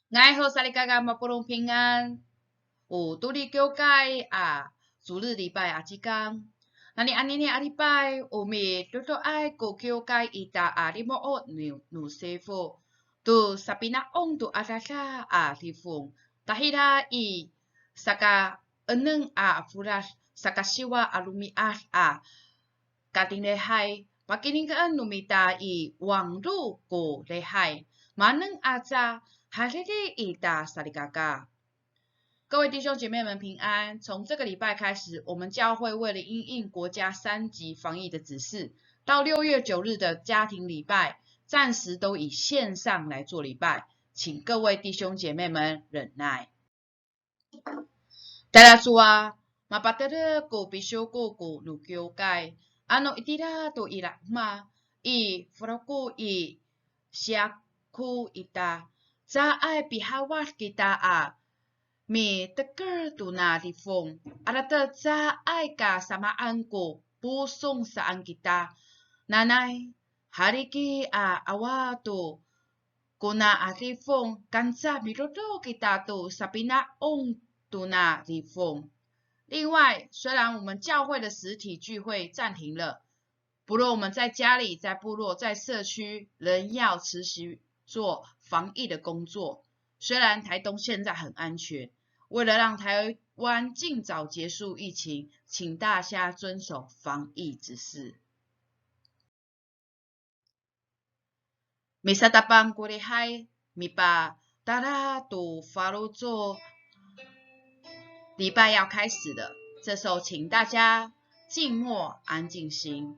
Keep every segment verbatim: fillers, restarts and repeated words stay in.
Nga'ay ho salikaka mapolong pingan, o Toli kiwkay a 主日礼拜 a cikang. Nani anini a lipay, o midodoay ko kiwkay ita a limo'ot no, no sifo to sapina'on to adada a lifong. Tahira i saka enem a folad, saka siwa a romi'ad a katinglihay, pakiningkeen no mita i wanglo ko lihay. Maneng aca, hadidi ita salikaka. 各位弟兄姐妹们平安。从这个礼拜开始，我们教会为了因应国家三级防疫的指示，到六月九日的家庭礼拜，暂时都以线上来做礼拜，请各位弟兄姐妹们忍耐。Talacowa, mapatelek ko pisiwko ko no kiwkay, ano itira to i loma', i foloko i siyako ita, caay pihawad kita a mitekel tona lifong, alatek caay ka samaan ko posong saan kita. Nanay, haliki a awa to kona a lifong, kanca midodo kita to sapina'on tona lifong. 另外，虽然我们教会的实体聚会暂停了，不论我们在家里、在部落、在社区，仍要持续做防疫的工作。虽然台东现在很安全，为了让台湾尽早结束疫情，请大家遵守防疫指示。 Misatapang ko lihay, mipatala to faloco'. 礼拜要开始了，这时候请大家静默，安静心。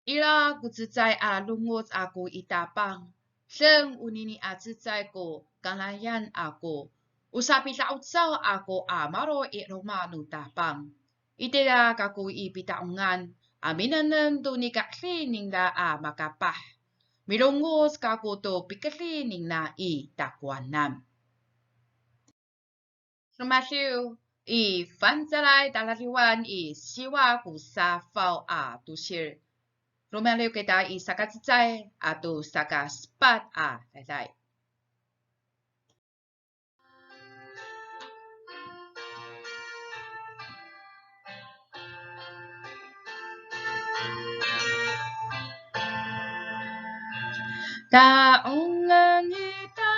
Ira ko cecay a longoc ako i Tapang, deng onini a cecay ko kalayan ako. O sapida'ocaw ako a maro' i loma' no Tapang. Itira kako i pita'ongan a minengneng to nika'edil ningra a makapah. Milongoc kako to pi'edil ningra i takowanan. Romadiw i Fangcalay Taladiwan i siwa ko safaw a tosil. Romadiw kita i sakacecay ato sakasepat a rayray. Ta'ongen ita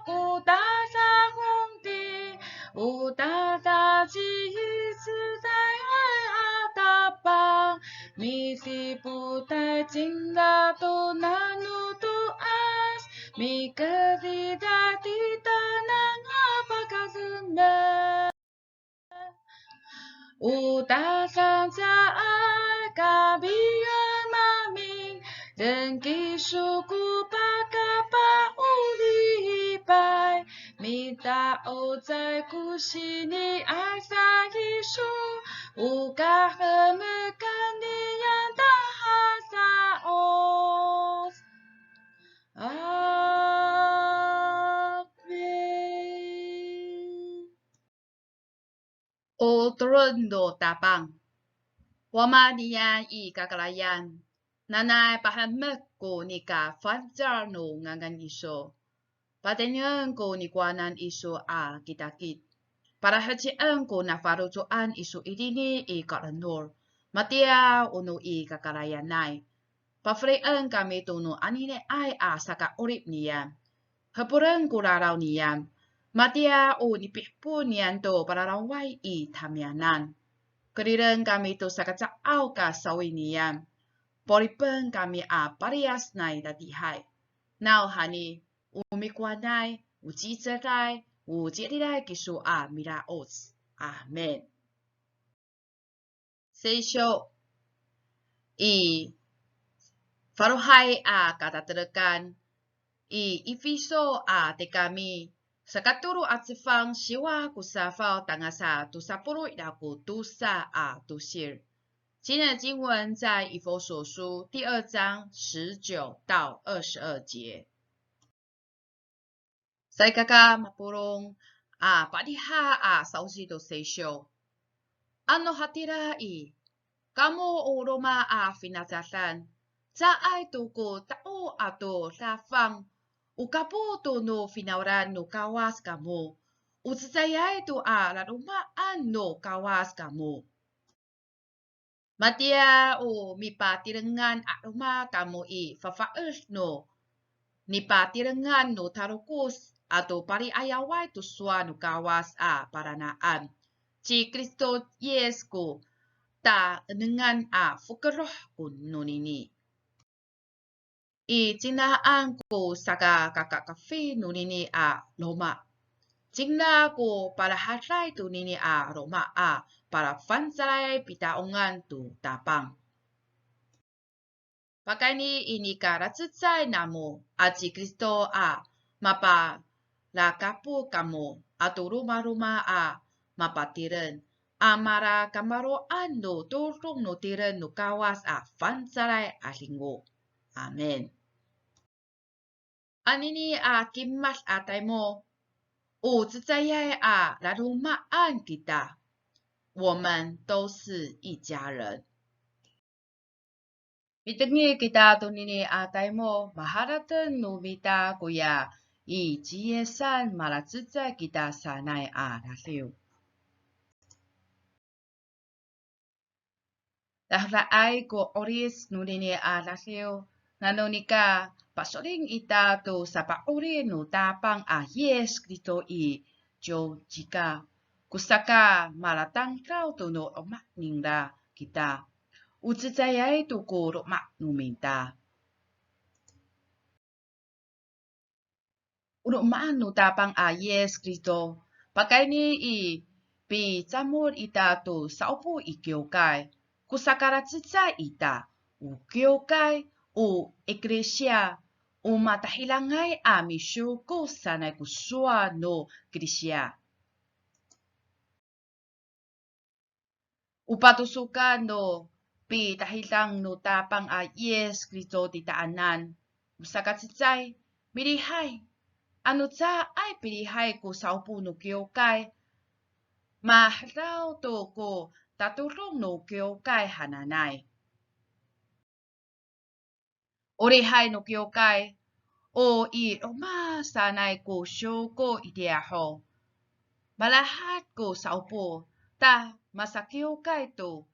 ko tadahong i, o tadaci'icel tayra a Tapang, midipotay cingra to nano to'as, mikerida i titaanan a pakademek. O tadangcaay kami a maemin, deng kiso ko pakapa'oripay, mita'ocay ko sini'ada iso, o kahemekan niyam tahada'oc. Amin. O tolon no Tapang. Wama niyam i kakarayan, nanay pahemek ko nika fangcal no ngangan iso. Patengen ko nikowanan iso a kitakit. Palahecien ko nafaloco'an iso itini i kalonod, matiya o no i kakarayanay. Pafelien kami to no aniniay a saka'orip niyam. Hepolen ko raraw niyam, matiya o nipihepol niyam to pararaway i tamiyanan. Keriden kami to sakacaaw ka sawi niyam. Pa'oripen kami a paliyas nai tatiihay. Nawhani, o mikowanay, o ci'icelay, o ci'edilay kiso a mida'oc. Amin. Sesyo, i falohay a katatelekan, I Ifiso a tikami, sakatolo a cefang siwa ko safaw tangasa tosa polo' ira ko tosa a tosil. 今天的经文在以弗所书第二章十九到二十二节。Salikaka mapolong a padiha a sa'osi to sesyo. Ano hatira i, kamo o roma a finacadan, caay to ko tao ato dafang, o kapo to no finawlan no Kawas kamo, o cecayay to a laloma'an no Kawas kamo. Matiya o mipatirengan a loma' kamo i fafa'ed no nipatirengan no tarokos ato pali'ayaway to sowal no Kawas a parana'an, ci Kristo Yis ko taenengan a fokeloh ko nonini. I cingraan ko sakakakakafi nonini a loma'. Cingra ko palahaday tonini a loma' a palafangcalay pita'ongan to Tapang. Pakayni i nika lacecay namo aci Kristo a mapalakapot kamo ato romaroma a mapatireng a malakamaro'an no todong no tireng no Kawas a fangcalay a 'Adingo. Amin. Anini a kimad a taymo, o cecayay a laloma'an kita. 我们都是一家人。 Mitengil kita tonini a taymo, maharateng no mita koya i ci Yisan malacecay kita sanay a radiw. Tahera'ay ko 'olic nonini a radiw, nano nika paso'elin ita to sapa'orip no Tapang a Yis Kristo i ciwcika, ko saka malatamdaw to no loma' ningra kita, o cecayay to ko loma' no mita. O loma'an no Tapang a Yis Kristo, pakayni i picamol ita to sa'opo i kiwkay, ko sakalacecay ita, o kiwkay, o eklesiya, o matahidangay a misiwko sanay ko sowal no eklesiya. O patosokan no pitahidang no Tapang a Yis Kristo titaanan, o sakacecay, milihay. Ano caay pilihay ko sa'opo no kiwkay, mahedaw to ko tatodong no kiwkay hananay. O lihay no kiwkay, o i loma' sanay ko siwko itiya ho. Malahad ko sa'opo, ta masakiwkay to,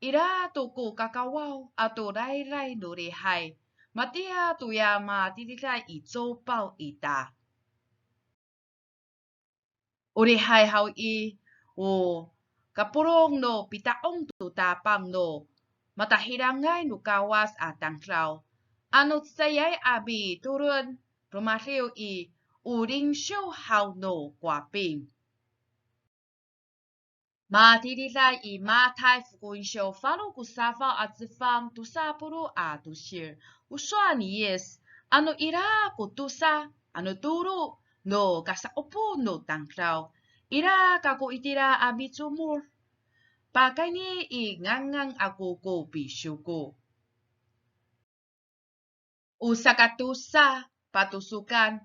ira to ko kakawaw ato rayray no lihay, matiya toya matiliday i copaw ita. O lihay haw i, o kapolong no pita'ong to Tapang no matahidangay no Kawas a tamdaw. Ano cecayay a mitolon, romadiw i, o lingsiw haw no kowaping. Matiliday i Matay Fokoinsiyo falo ko safaw a cefang tosa polo' a tosil. O sowal ni Yis, ano ira ko tosa, ano tolo no kasa'opo no tamdaw, ira kako itira a micomod. Pakayni i ngangan ako ko pisiwko. O sakatosa patosokan,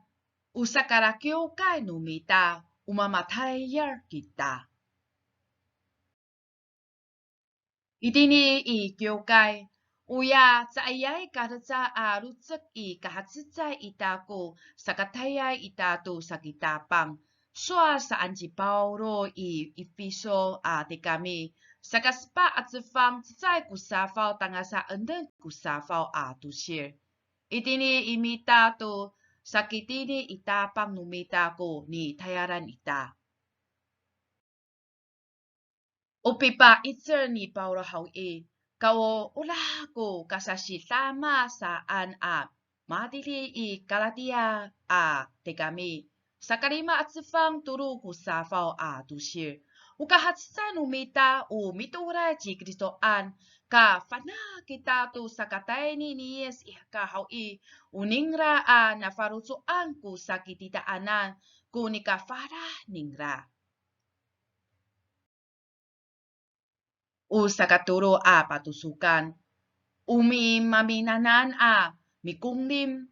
o sakalakiwkay no mita, o mamatayal kita. Itini i kiwkay, oya caayay kalecad a locek i kahacecay ita ko sakatayay ita to saki Tapang. Sowal saan ci Pawlo i Ifiso a tikami, sakasepat a cefang cecay ko safaw tangasa enem ko safaw a tosil. Itini i mita to sakitini i Tapang no mita ko nitayalan ita. O pipa'icel ni Pawlo haw i, ka o olah ko kasasidama saan a matili i Kalatiya a tikami, sakalima a cefang tolo ko safaw a tosil. O kahacecay no mita o mitooray ci Kristoan, kafana' kita to sakatayni ni Yis i hekal haw i, o ningra a nafaloco'an ko saki titaanan ko nikafalah ningra. O sakatolo a patosokan, o mimaminanam a mikomlim,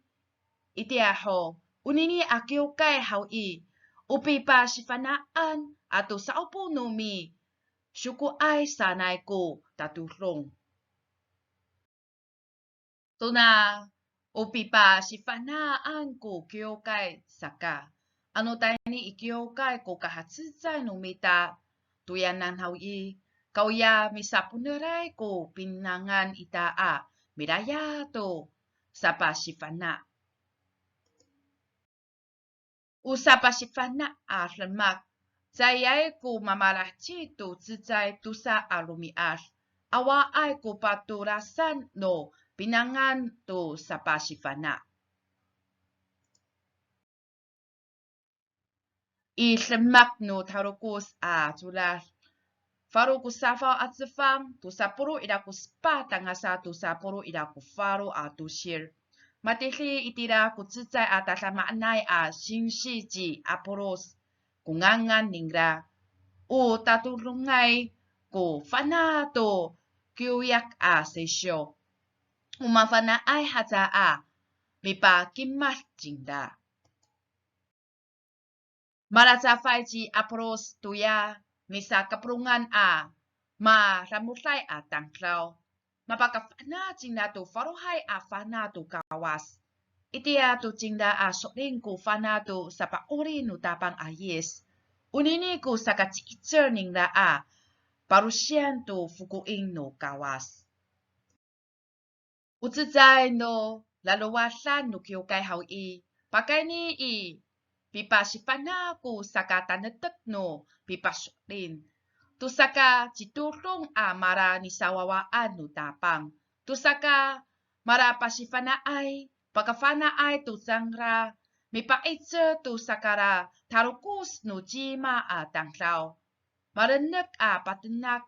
itiya ho, onini a kiwkay haw i, o pipasifana'an ato sa'opo no mi, siyokoay sanay ko tatodong. Tona o pipasifana'an ko kiwkay saka, ano tayni i kiwkay ko kahacecay no mita, toyanan haw i, kaoya misaponeray ko pinangan ita a milayap to sapasifana'. O sapasifana' a demak, caayay ko mamalaheci to cecay tosa a romi'ad, awaay ko patolasan no pinangan to sapasifana'. I demak no Tarokos a codad, falo ko safaw a cefang, tosa polo' ira ko sepat tangasa tosa polo' ira ko falo a tosil. Matira itira ko cecay a tadamaanay a singsi ci Apolos ko ngangan ningra. O tatodongay ko fana' to kiwyak a sisiw. O mafana'ay haca a mipakimad cingra. Malacafay ci Apolos toya misakapolongan a madamoday a tamdaw. Mapakafana' cingra to falohay a fana' to Kawas. Itiya to cingra a so'elin ko fana' to sapa'orip no Tapang a Yis. Onini ko sakaci'icel ningra a palosiyang to fokoin no Kawas. O cecay no lalowadan no kiwkay haw i, pakayni i pipasifana' ko sakatanektek no pipaso'elin to sakacitodong a mala nisawawaan no Tapang, to saka malapasifana'ay, pakafana'ay to cangra mipa'icel to sakalatarokos no cima a tamdaw. Malenek a patenak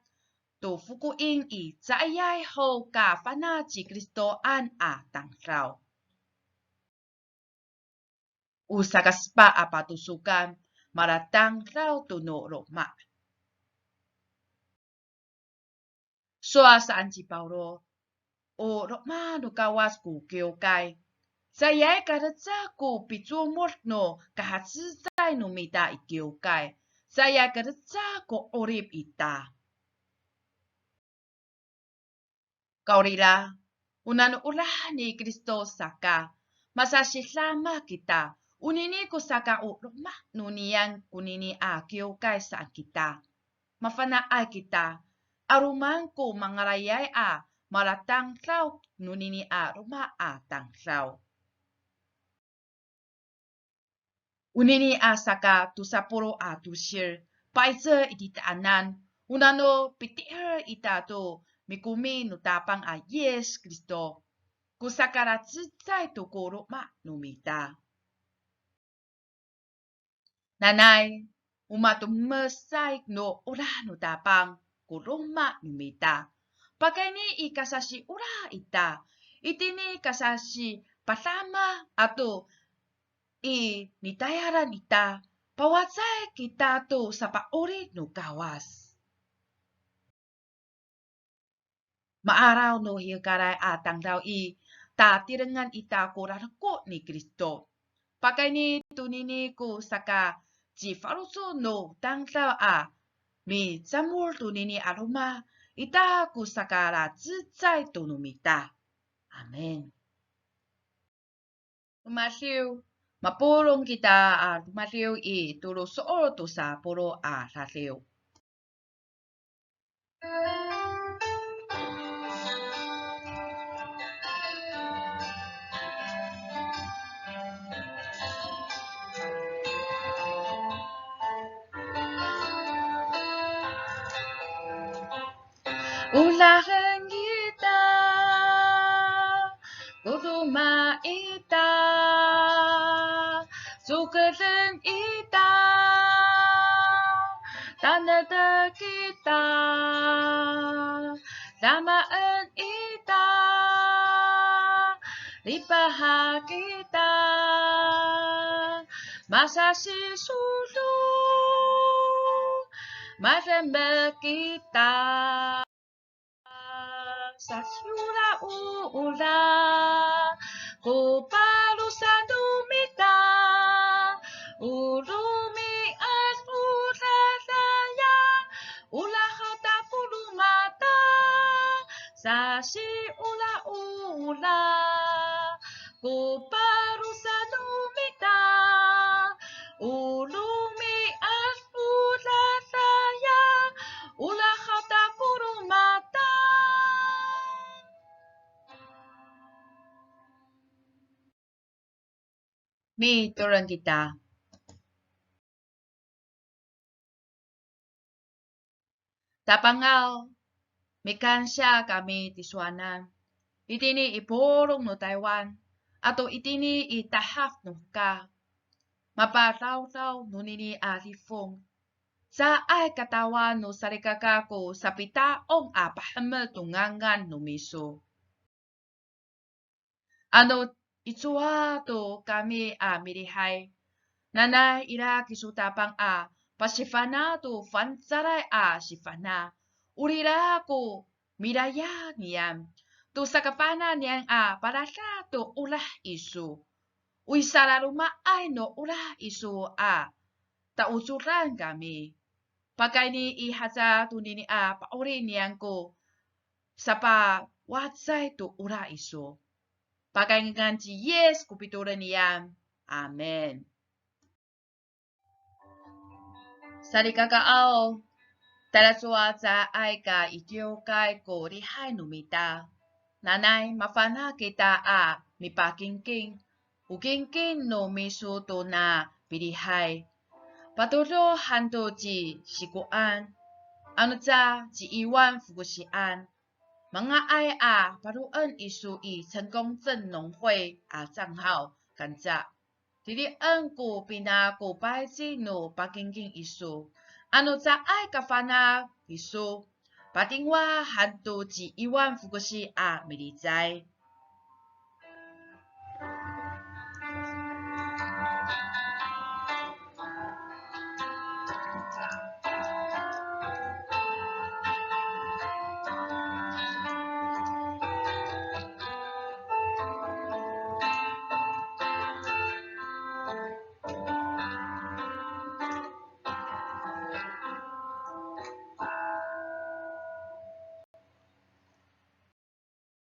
to fokoin i caayay ho kafana' ci Kristoan a tamdaw. O sakasepat a patosokan, malatamdaw to no loma'. Sowal saan ci Pawlo, o loma' no Kawas ko kiwkay. Caayay kalecad ko picomod no kahacecay no mita i kiwkay. Caayay kalecad ko 'orip ita. Kawrira, o nano olah ni Kristo saka, masasidama kita, onini ko saka o loma' no niyam konini a kiwkay saan kita. Mafana'ay kita, 'aloman ko mangalayay a malatamdaw nonini a loma' a tamdaw. Onini a saka tosa polo' a tosil, pa'icel i titaanan, o nano piti'er ita to mikomi no Tapang a Yis Kristo ko sakalacecay to ko loma' no mita. Nanay, o matomesay no olah no Tapang ko loma' no mita. Pakayni i kasasiolah ita, itini kasasipadama ato i nitayalan ita, pawacay kita to sapa'orip no Kawas. Ma'araw no hekalay a tamdaw i, tatirengan ita ko rareko' ni Kristo. Pakayni tonini ko saka cifaloco' no tamdaw a micamol tonini a loma', ita ko sakalacecay to no mita. Amin. Romadiw, mapolong kita a romadiw i tolo so'ot tosa polo' a radiw. Olahen ita ko roma ita, sokeden ita Tanektek kita, damaen ita, lipahak kita, masasisodo, mademek kita. Sasiolaola ko palosan no mita, o romi'ad o dadaya, olah haw ta ko lomata. Sasiolaola ko palosan no mita, o romi'ad o dadaya, olah haw ta ko lomata. Mitolon kita. Tapangaw, mikansiya kami tisowanan, itini i polong no Taywan ato itini i tahaf no hekal. Mapadawdaw nonini a lifong, caay katawal no salikaka ko sapita'ong a pahemek to ngangan no miso. Ano icowa to kami a milihay, nanay ira kiso Tapang a pasifana' to fangcalay a sifana', orira ko milayap niyam to sakafana' niyam a palada to olah iso. O i salaloma'ay no olah iso a taocoran kami. Pakayni i haca tonini a pa'orip niyam ko sapawacay to olah iso. Pakayni ngangan ci Yis ko pitolon niyam. Amin. Salikakaaw, talacowa caay ka i kiwkay ko lihay no mita. Nanay mafana' kita a mipakingking, o kingking no miso tona pilihay. Patodo han to ci Sikoan, anoca ci Iwan Fokosian, manga'ay a paroen iso i 成功镇农会 a 账号 kanca. Tiliden ko pina ko payci no pakingking iso. Ano caay kafana' kiso, patingwa han to ci Iwan Fokosi a milicay.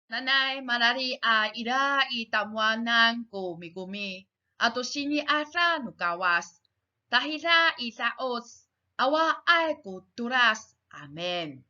Nanay mararid a ira i tamowanan ko mikomi ato sini'ada no Kawas, tahira i da'oc, awaay ko tolas. Amin.